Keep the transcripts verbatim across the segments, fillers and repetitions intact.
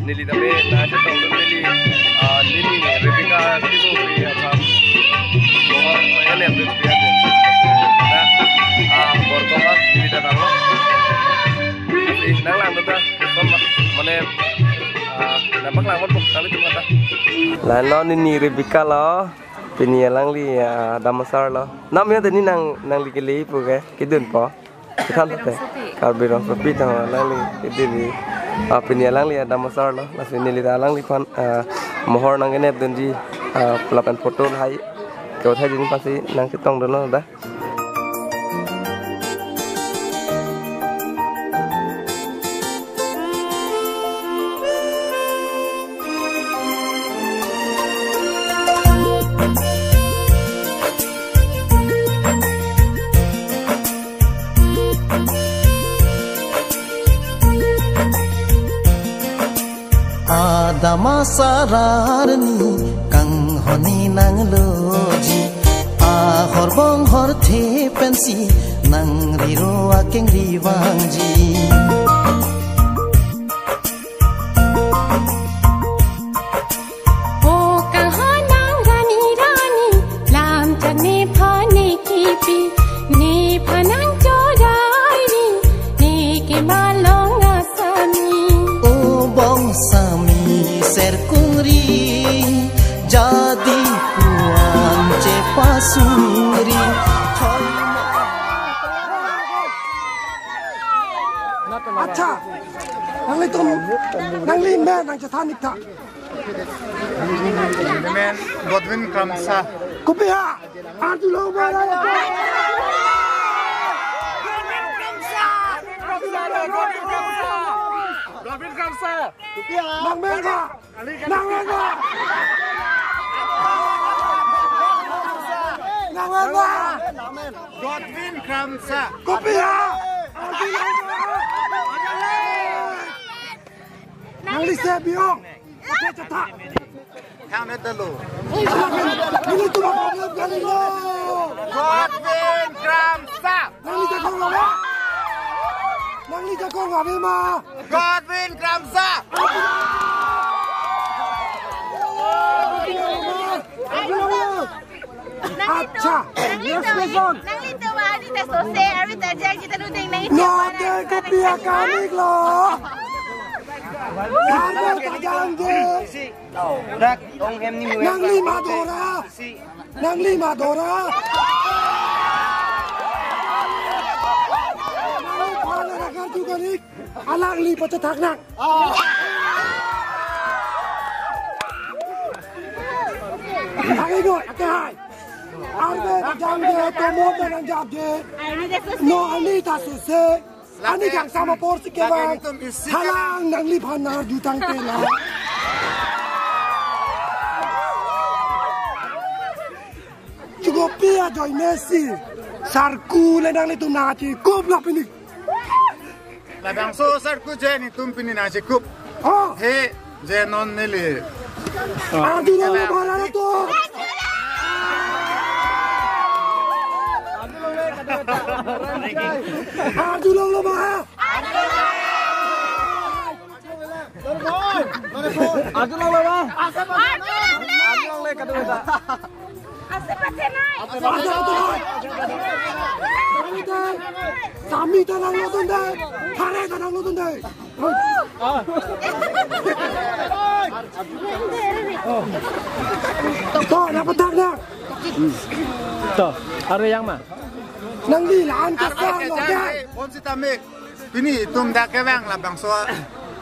Neli tame nangchetongdun neli, ah, nini Rebecca Timungpi aphan mohor nangkepdun pi ajo. Na, ah, bortoma neli ta tanglo. Neli nanglangdun ta, mane, ah, nangpaklangdun po, kali cuma ta. Lalo nini Rebecca lo, pini alangli, ah, damsar lo. Nam ya tadi nang, nangli keleji pu ke, kedun po. Kethan te. Karbi Rongsopi ta alangli, kediri. Ah, pini alangli damsar lo. Lasi neli ta alangliphan, ah, mohor nangkenepdunji, ah, lapen photo lahai. Kethai jin pasi nangchetongdunlo da. Adam asar arni kanghon-i nangloji, ahor bonghor the pensi nangriro akengri vangji. O kanghon nangrani rani, lam chak nephan nekipi, nephan nangchorai ri, neke malong asami. O bongsami serkungri, jadi puan chepasuri. Accha, nanglitum, nangli men nangchethan ik tha. Men Godwin Kramsa. Kopi ha? Arjulong ba la. Godwin Kramsa. Godwin Kramsa. Nang men ba. Nang men ba. Nang men ba. Godwin Kramsa. Kopi ha? Arjulong ba. Nangli se biong. Accha, accha, tha. Thang ne talo. Nangli tu ba problem kali lo. Godwin Kramsa. Nangli jakong ave? Nangli jakong ave ma? Godwin Kramsa. Accha. Next question. Nanglitum arni ta sose, arni ta jang, kita rudeng nang. No, te kopi akanik lo. Arni ta jangje. Dak ong hem ni. Nangli ma dora. Nangli ma dora. Nangli pala rakan tu kanik. Alangli pachethak nang. Akai go, akai hai. Arni ta jangje, tomon ta nangjapje. No, arni ta sose. Arni kangsam apor si kevang. Halang nangliphan nang jutang tela. Chugo pia joy Messi. Sarku le nanglitum nangchekup la pini. Labangso sarku je netum pini nangchekup. Oh. He, je non neli. Arjulong lo ba la to. Arjulong lo ba. Arjulong lo ba. Arjulong le kadu ta. Ase pachena. Ase pachena. Sami ta nanglo tunde. Thare ta nanglo tunde. To, dapat tak dah? To, aro yang ma? Nangli la-an kesang lo dei. Pon sitame. Pini itum dak kevang labangso.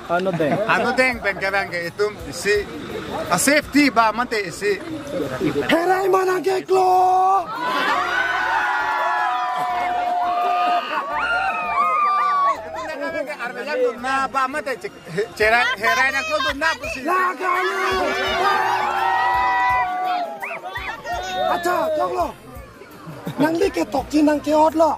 Anodeng. Anodeng pen kevang ke itum isi. A safety ba mate isi. Herai mana ke klo. Arve jangdun na ba mate cek, cherai, herai nangklodun na pusi. Laga. Accha, choklo. Nangli ke tokji nangke-ot lo.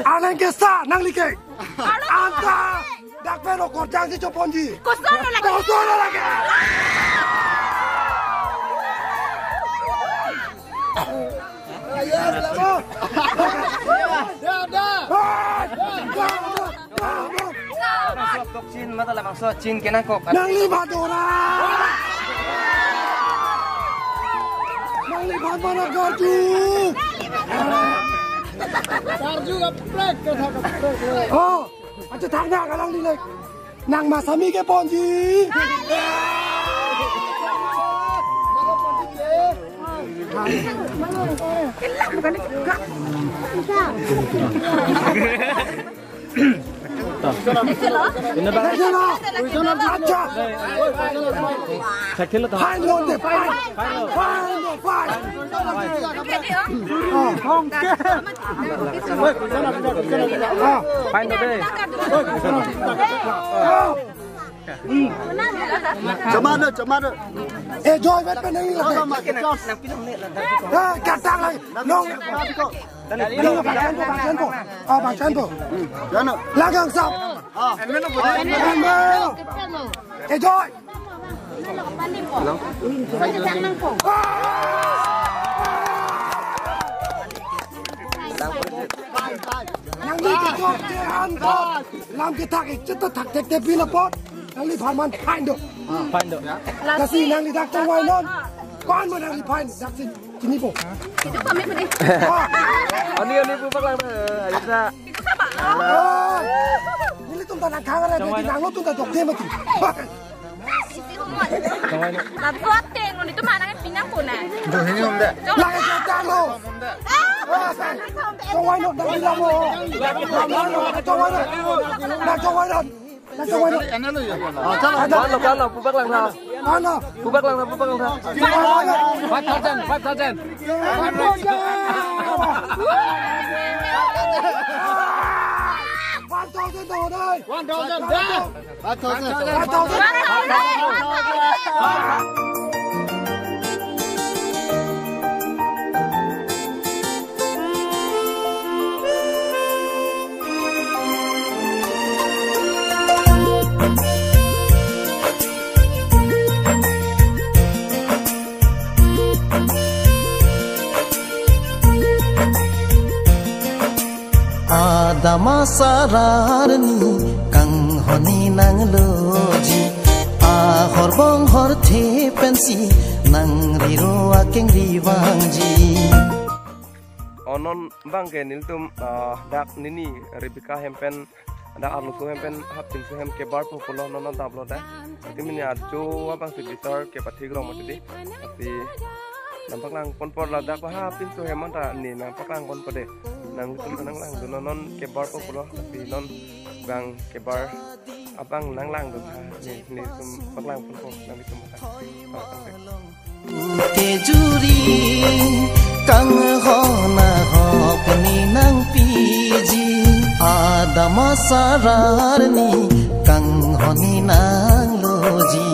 Alang kesa nangli ke. Anta dak pen okorjang si choponji. Koson lo lagi. Koson lo lagi. Yes, lama. Ya, ya. Hey! Toksin Mata labangso chin kenangkok. Nangli bhadora. Nangli bhad mana garju. Garju kaprek, ketha kaprek. Oh, acha thangna kalang dilek. Nang masami keponji. Acha. Fine lo de, fine. Fine lo, fine. Oh. Fine lo de. Oh. Chomano, chomano. Eh, Joy, vet pe nang. No, no, mas, Josh. Ah, katang lang. No. Nang, nang, bang chan po, bang chan po. Ah, bang chan po. Jano. Lagang sap. Ah. Enmen po. Enmen. Eh, Joy. Nangli kejok je an pot. Lam kethak ik chit thak tek tek pin apot. Nangli pharman fine do. Fine do. Lasi nangli dak chongvai non. Ko-an ma nangli fine dak si chini po. Itu kami beri. Ah. Ani, ani pu paklang, eh, ayo sa. Itu sama. Ah. Nelitum ta nangkhang re, nangli tum ta dokde mati. Isi humor. Labuat teng, nelitum mana pinang puna. Dohini humde. Lagi kita lo. Ah. Chongvai non, nangli lamo. Chongvai non. Nang chongvai non. Nang chongvai non. Ano lo, ano, pu paklang tha. Ano? Pu paklang tha, pu paklang tha. Five thousand, five thousand. One thousand, one thousand. One thousand, one thousand. Five thousand. Five thousand. Adam asar arni kanghoni nangloji, ahor bonghor the pensi nang riro akeng rivangji. O non bangke nelitum, ah, dak nini Rebecca hem pen, dak arloso hem pen hapinso hem kebar po pulo, non non daplo dak. Tapi mini ajo abang si bisar kepathik rong mati di. Tapi nangpaklang pon por ladak ba hapinso hem anta ni nangpaklang pon po de. Nangtum ta nanglangdun non non kebar po pulo, tapi non bang kebar abang nanglangdun ha, ni, nelitum paklang pon po, nangtum paklang. Paklang de. Kejuri kanghon ahok ni nangpiji, Adam asar arni kanghoni nangloji.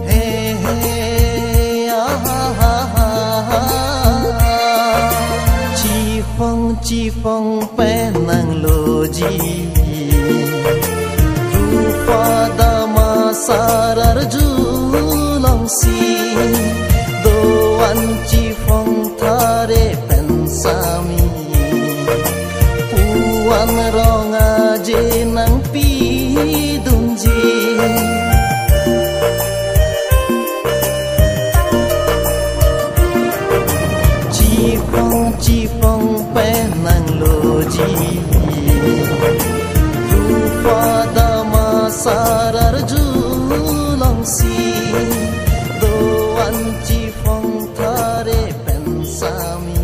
He, he, ah, ha, ha, ha, ha. Chiphong, chiphong pen nangloji. Rupa dam asar arju longsi. Do-an chiphong thare pen sami. Pu-an rong aje nangpidunji. Chiphong chiphong pen nangloji. Rupa dam asar arju longsi. Do-an chiphong thare pen sami.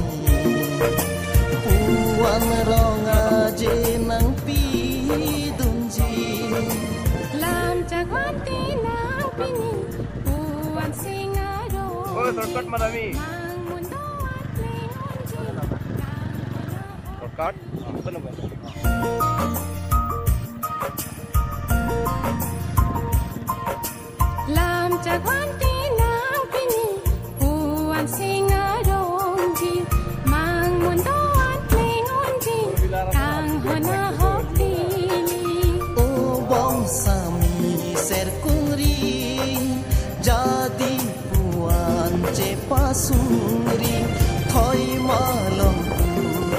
Pu-an rong aje nangpidunji. Lam chakwan ti nangpini, pu-an sing aro. Oh, shortcut madami. Nang mundo atling unji. Lam chakwan tinang pini, puan singarongji, mangmun doan klingonji, kanghon ahok pini. O bongsami serkungri, jadi puan chepasungri, thoi malong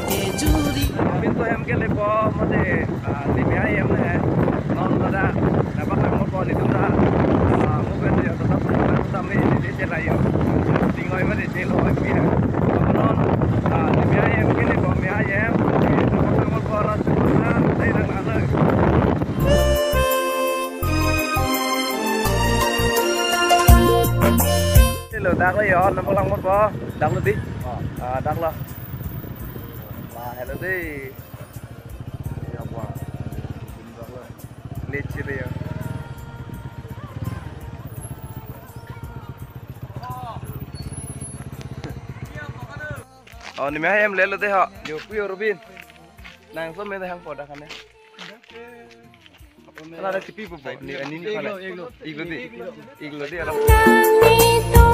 kejuri. Pintu hem ke lepo mate, ah, limi ayem ne. Non pada dapat lang mo po ni tu da. Ah, mo ke tu ya tetap tetap ni di di chelai yo. Tingoi mate chelo ai pi. Non, ah, limi ayem ke lepo mi ayem. Dapat lang mo po ras tu na dai nang ana. Hello, dak lo yo, nang lang mo po. Dak lo di. Ah, dak lo. Wah, hello deh. Ya, wah. Leceh deh ya. Oh, ni meh ayam lelo deh ha. Yo, puyo Robin. Nang so meh hang poda kan ya. Ala ada T V po po. Ni ani ni pala. Iglo di. Iglo di ala. Nang nito